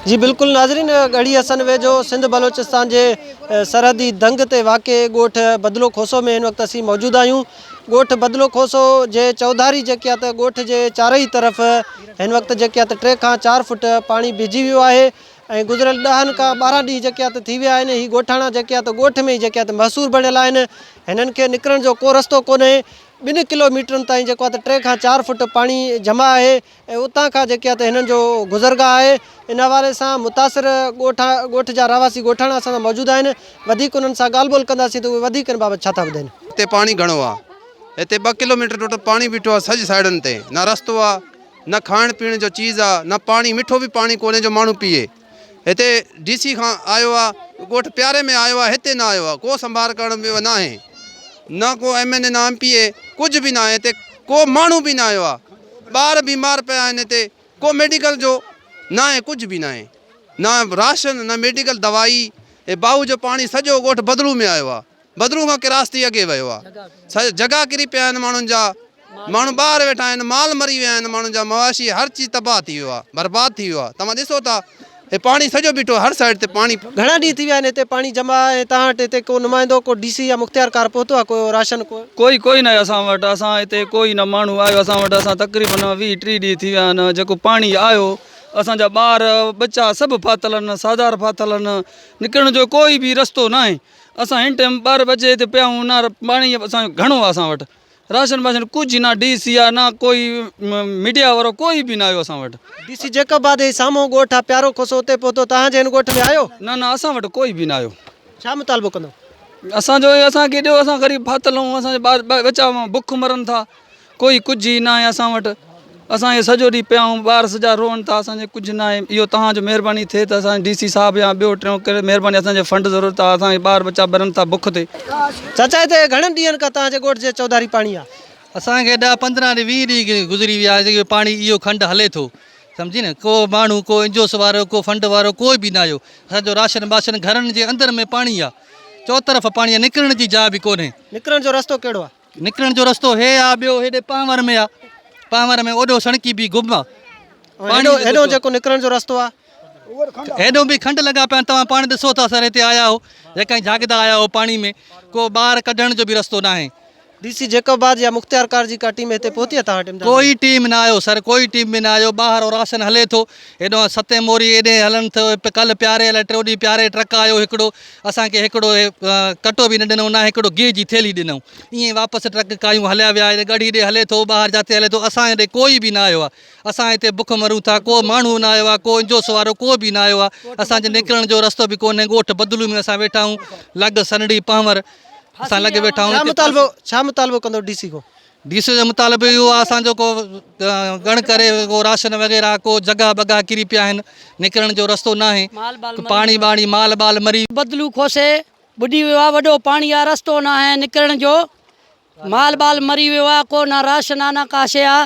جي بلڪل ناظرين ڳڙهي حسن ويجهو سنڌ بلوچستان جي سرحدي دنگ تي واقع ڳوٺ بدلو کوسو ۾ هن وقت اسين موجود آهيون ڳوٺ بدلو کوسو جي چوڌاري جيڪي آهي ته ڳوٺ جي چارئي طرف هن وقت جيڪي آهي ته ٽي کان چار فٽ پاڻي بيهجي ويو آهي ۽ گذريل ڏهن کان 12 ڏينهن جيڪي آهي ته ٿي ويا آهن هي ڳوٺاڻا جيڪي آهي ته ڳوٺ ۾ ئي جيڪي آهي ته محصور بڻيل آهن هنن کي نڪرڻ جو ڪو رستو ڪونهي ٻن ڪلو ميٽرن تائين جيڪو آهي ته ٽي کان چار فٽ پاڻي جمع آهي ۽ اتان کان جيڪي آهي ته هنن جو گذرگاهه آهي ان حوالي سان متاثر ڳوٺ ڳوٺ جا رهواسي ڳوٺاڻا اسان سان موجود آهن وڌيڪ انهن سان ڳالهه ٻولهه ڪنداسين ته اهي وڌيڪ ان بابت ڇا ٿا ٻڌائين. هتي پاڻي گهڻو آ هتي ٻه ڪلو ميٽر ٽوٽل پاڻي بيٺو آ سڄي سائيڊن تي نه رستو آ نه کائڻ پيئڻ جو چيز آ نه پاڻي مٺو به پاڻي ڪونهي جو ماڻهو پيئي هتي ڊي سي کان آيو آ ڳوٺ پياري ۾ آيو آ هتي نه آيو آ ڪو سنڀار ڪرڻ به ناهي نه ڪو ايم اين اي نه ايم پي اي ڪجهه به ناهي هتي ڪو ماڻهو به نه آيو آ ٻار بيمار پيا آهن هتي ڪو ميڊيڪل جو ناهي ڪجهه به ناهي نه راشن نه ميڊيڪل دوائي هي باهو جو پاڻي سڄو ڳوٺ بدلو ۾ آيو آ بدلو کان ڪراس ٿي اڳي ويو آ جڳا ڪري پيا آهن ماڻهن جا ماڻهو ٻاهر ويٺا آهن مال مري ويا آهن ماڻهن جا مواشي هر چيز تباهه ٿي ويو آ برباد ٿي ويو آ توهان ڏسو ٿا هي پاڻي سڄو بيٺو آ هر سائيڊ تي پاڻي. گهڻا ڏينهن ٿي ويا آهن هتي پاڻي جمع آهي ۽ توهان وٽ هتي ڪو نمائندو ڪو ڊي سي يا مختيار ڪار پهتو آ ڪو راشن ڪو. ڪوئي ڪوئي ناهي اسان وٽ اسان هتي ڪوئي نه ماڻهو آيو اسان وٽ اسان تقريبن 20 30 ڏينهن ٿي ويا آهن جيڪو پاڻي آيو اسان جا ٻار ٻچا سڀ ڦاٿل آهن سادار ڦاٿل آهن نڪرڻ جو ڪوئي به رستو ناهي اسان هن ٽائيم ٻار بچي هتي پيا آهيون نه پاڻي اسان جو گهڻو آهي اسان وٽ راشن باشن ڪجهه نه ڊي سي آ نه ڪوئي ميڊيا وارو ڪوئي به نه آيو اسان وٽ. ڊي سي جيڪب آباد هي سامهون ڳوٺ آ پيارو کوسو اتي پهتو توهان جي هن ڳوٺ ۾ آيو؟ نه نه اسان وٽ ڪوئي به نه آيو. ڇا مطالبو ڪندو؟ اسان جو اسان کي ڏيو اسان غريب ڦاٿل آهيون اسان جا ٻار ٻچا بک مرن ٿا ڪوئي ڪجهه ئي ناهي اسان وٽ اسان هي سڄو ڏينهن پيا آهيون ٻار سڄا روئن ٿا اسان جي ڪجهه ناهي اهو توهان جو مهرباني ٿئي ته اسان ڊي سي صاحب يا ٻيو ٽيون ڪري مهرباني اسان جي فنڊ ضرورت آهي اسان جا ٻار ٻچا مرن ٿا بک تي. چاچا هتي گهڻن ڏينهن کان توهان جي ڳوٺ جي چوڌاري پاڻي آهي. اسان کي ڏهه 15 ڏينهن 20 ڏينهن گذري ويا آهن پاڻي اهو کنڊ هلي ٿو سمجهي نه ڪو ماڻهو ڪو انجوس وارو ڪو فنڊ وارو ڪوئي به نه آيو اسان جو راشن باشن گهرن جي اندر ۾ پاڻي آهي چوطرف پاڻي آهي نڪرڻ جي جاء به ڪونهي. نڪرڻ جو رستو ڪهڙو آهي. نڪرڻ جو رستو هي آ ٻيو هيڏي پانور ۾ آ پانور ۾ اوڏو سڻڪي به گم آ پاڻي هيڏو جيڪو نڪرڻ جو رستو آ هيڏو به کنڊ لڳا پيا آهن توهان پاڻ ڏسو ٿا سر هتي آيا آهو جيڪا جاڳدا آيا آهو پاڻي ۾ ڪو ٻاهر ڪڍڻ جو به رستو ناهي. ڊي سي جيڪب آباد يا مختيارڪار جي ڪا ٽيم هتي پهتي آ توهان وٽ امداد ڪوئي ٽيم نه آيو سر ڪوئي ٽيم به نه آيو ٻاهر راشن هلي ٿو هيڏو ستين موري ايڏي هلن ٿو ڪل پياري الائي ٽيون ڏينهن پياري ٽرڪ آيو هڪڙو اسان کي هڪڙو ڪٽو به نه ڏنو نه هڪڙو گيهه جي ٿيلهي ڏنو ائين واپس ٽرڪ ڪايون هليا ويا هيڏي ڳڙهي ڏي هلي ٿو ٻاهر جاتي هلي ٿو اسان ڏي ڪوئي به نه آيو آهي اسان هتي بک مرون ٿا ڪو ماڻهو نه آيو آهي ڪو انجوس وارو ڪو به نه آيو آهي اسان جي نڪرڻ جو رستو به ڪونهي ڳوٺ بدلو ۾ اسان ويٺا آهيون لڳ سنڙي پنهور اسان لڳ ويٺا آهيون ڇا مطالبو ڇا مطالبو ڪندو ڊي سي کان؟ ڊي سي جو مطالبو اهو آهي اسان جو ڪو ڳڻ ڪري ڪو راشن وغيره ڪو جڳهه بڳهه ڪري پيا آهن نڪرڻ جو رستو ناهي پاڻي ٻاڻي مال ٻال مري بدلو کوسي ٻڏي ويو آ وڏو پاڻي آ رستو ناهي نڪرڻ جو مال ٻال مري ويو آ ڪو نه راشن آ نه ڪا شي آ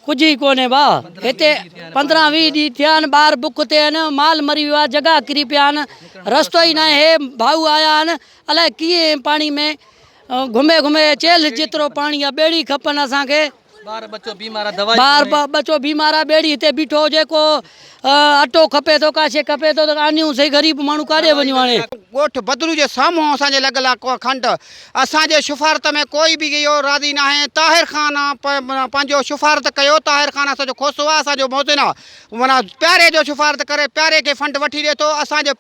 ڪجهه ئي ڪونهي ڀا هتي 15 20 ڏينهن ٿيا آهن ٻار بک تي آهن مال مري ويو آ جڳهه ڪري پيا آهن رستو ئي ناهي هي ڀائو آيا آهن الائي ڪيئن پاڻي ۾ گهمي گهمي چيلهه جيترو پاڻي آ ٻيڙي کپن اسان کي ٻار ٻچو بيمار آ دوائي ٻار ٻچو بيمار آ ٻيڙي هتي بيٺو هجي ڪو اٽو کپي ٿو ڪا شي کپي ٿو ته آنيون سهي غريب ماڻهو ڪاڏي وڃون هاڻي. ڳوٺ بدلو جي سامهون اسان جي لڳل آ کنڊ اسان جي شفارت ۾ ڪوئي به اهو راضي ناهي طاهر خان پنهنجو شفارت ڪيو طاهر خان اسان جو کوسو آ اسان جو محسن آ معنيٰ پياري جو شفارت ڪري پياري کي فنڊ وٺي ڏي ٿو اسان جي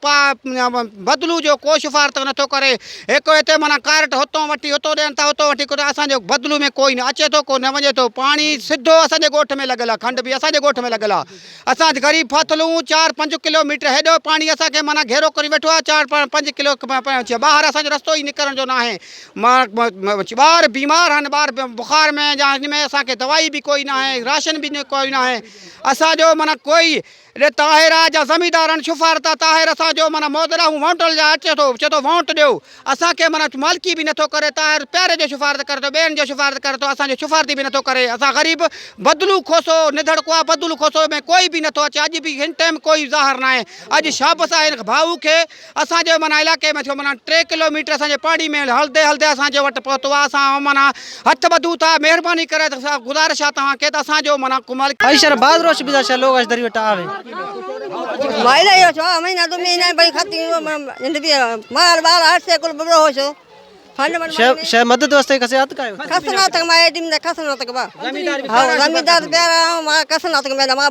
بدلو جو ڪو شفارت نٿو ڪري هڪ هتي معنيٰ ڪارٽ هتون وٺي هتو ڏين ٿا هتو وٺي ڪو اسان جو بدلو ۾ ڪوئي نه اچي ٿو ڪو نه وڃي ٿو پاڻي سڌو اسان جي ڳوٺ ۾ لڳل آهي کنڊ به اسان جي ڳوٺ ۾ لڳل آهي اسان غريب ڦاٿل آهيون چار پنج ڪلو ميٽر هيڏو پاڻي اسان کي معنيٰ گهيرو ڪري ويٺو آهي چار پنج ڪلو ٻاهر اسان جو رستو ئي نڪرڻ جو ناهي ٻار بيمار آهن ٻار بخار ۾ يا هن ۾ اسان کي دوائي به ڪوئي ناهي راشن به ڪوئي ناهي اسان جو معنيٰ ڪوئي ري طاهر آ جا زميندارن شفارت آ طاهر اسان جو معنيٰ موزر آ هو وونٽل جا اچي ٿو چئي ٿو وونٽ ڏيو اسان کي معنيٰ مالڪي به نٿو ڪري طاهر پياري جو شفارت ڪري ٿو ٻين جو شفارت ڪري ٿو اسان جو شفارتي به نٿو ڪري اسان غريب بدلو کوسو نڌڙڪو آ بدلو کوسو ۾ ڪوئي به نٿو اچي اڄ به هن ٽائيم ڪوئي ظاهر ناهي اڄ شابس آ هن ڀائو کي اسان جي معنيٰ علائقي ۾ ٿيو معنيٰ ٽي ڪلو ميٽر اسان جي پاڙي ۾ هلندي هلندي اسان جي وٽ پهتو آ اسان معنيٰ هٿ ٻڌون ٿا مهرباني ڪري گذارش آ توهان کي ته اسان جو معنيٰ ڪمال ائي شھر باز روش بيزا شھر لوگ اش دري وٽ آوي. माइला यो छो महीना दो महीना भाई खाती जिंदगी माल बाल हर से कुल बबरो हो छो फंड मन शे शे मदद वास्ते खसे हाथ कायो खसना तक माए डिम ने खसना तक बा हां जमींदार प्यारा मा खसना तक मैं मा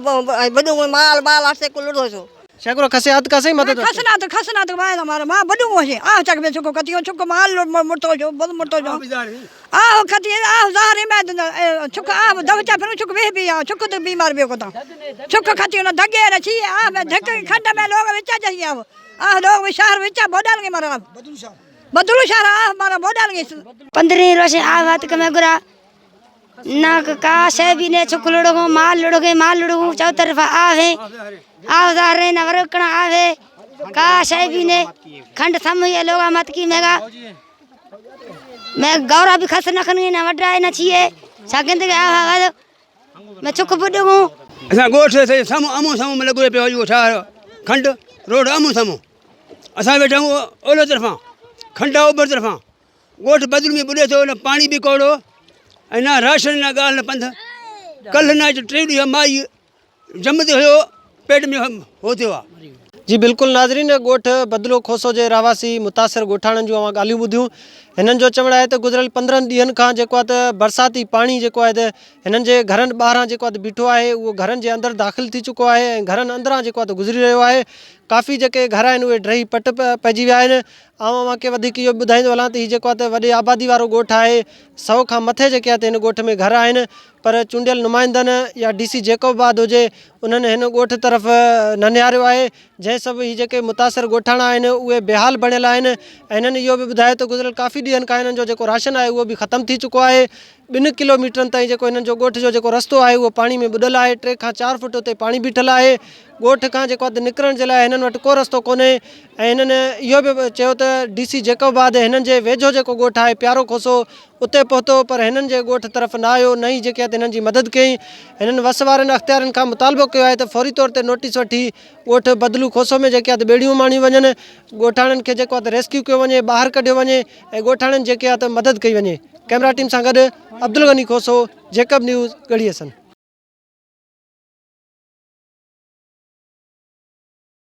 बडू माल बाल हर से कुल हो छो शेकरो खसे हाथ का सही मदद वास्ते खसना तो खसना तो माए मारे मां बडू होशे आ चक में छुको कतियो छुको माल मुड़तो जो बद मुड़तो जो आ कति आ ज़ाहिर मैं छुक आ दवचा फिर छुक वे भी आ छुक तो बीमार भी कोता छुक खतियो न धगे न छी आ मैं धक खंड में लोग विचा जही आ आ लोग शहर विचा बोडाल के मारा बदलू शहर आ मारा बोडाल के 15 रोज आ बात कमे गुरा ना का शे भी ने छुक लुड़गो माल लुड़गे माल लुड़गो चौतरफा आवे आओ जा रे न वरकणा आवे का शे भी ने खंड थम ये लोग मत की मेगा मैं गौरा भी खस न खन न वडरा न छिए सागिंद के आवा मैं छुक बुडगो असां ॻोठ साम्हूं आम्हूं साम्हूं में लॻो पियो आहे इहो छा खंड रोड आम्हूं साम्हूं असां वेठा आहियूं ओलह तरफ़ां खंड आहे उभर तरफ़ां ॻोठ बदलू में ॿुॾे थो न पाणी बि कौड़ो ऐं न राशन न ॻाल्हि न पंध कल्ह न अॼु टे ॾींहं माई ॼमंदी हुयो पेट में हो थियो आहे। जी बिल्कुल नाज़रीन ॻोठ बदलो खोसो जे रहवासी मुतासिर ॻोठाणनि जूं अव्हां ॻाल्हियूं ॿुधियूं। हिननि जो चवणु आहे त गुज़िरियल 15 ॾींहनि खां जेको आहे त बरसाती पाणी जेको आहे त हिननि जे घरनि ॿाहिरां जेको आहे त बीठो आहे, उहो घरनि जे अंदरि दाख़िल थी चुको आहे ऐं घरनि अंदरां जेको आहे त गुज़री रहियो आहे। काफ़ी जेके घर आहिनि उहे ड्रही पट पइजी विया आहिनि। आउं अव्हां खे वधीक इहो ॿुधाईंदो हलां त हीउ जेको आहे त वॾी आबादी वारो ॻोठु आहे, 100 खां मथे जेके आहे त हिन ॻोठ में घर आहिनि, पर चूंडियल नुमाइंदनि या डी सी जैकबाबाद हुजे उन्हनि हिन ॻोठ तरफ़ न निहारियो आहे, जंहिं सबब ही जेके मुतासिर ॻोठाणा आहिनि उहे बेहाल बणियल आहिनि। ऐं हिननि इहो बि ॿुधायो त गुज़िरियल काफ़ी ॾींहनि खां हिननि जो जेको राशन आहे उहो बि ख़तमु थी चुको आहे। 2 किलोमीटरनि ताईं जेको हिननि जो ॻोठ जो जेको रस्तो आहे उहो पाणी में ॿुॾियल आहे, 3 खां 4 फुट उते पाणी बीठल आहे। ॻोठ खां जेको आहे निकिरण जे लाइ हिननि वटि को रस्तो कोन्हे। ऐं हिननि इहो बि चयो त डी सी जैकबाबाद हिननि जे वेझो जेको ॻोठु आहे प्यारो खोसो उते पहुतो, पर हिननि जे ॻोठ तरफ़ न आयो, न ई जेके आहे हिननि जी मदद कई। हिननि वस वारनि अख़्तियारनि खां मुतालबो कयो आहे त फौरी तौर ते नोटिस वठी ॻोठ बदलू खोसो में जेके आहे त ॿेड़ियूं माणियूं वञनि, ॻोठाणनि खे जेको आहे त रेस्क्यू कयो वञे, ॿाहिरि कढियो वञे ऐं ॻोठाणनि जेके आहे त मदद कई वञे। कैमरा टीम सां गॾु अब्दुल गनी खोसो, जेकब न्यूज़, ॻढ़ी हसन।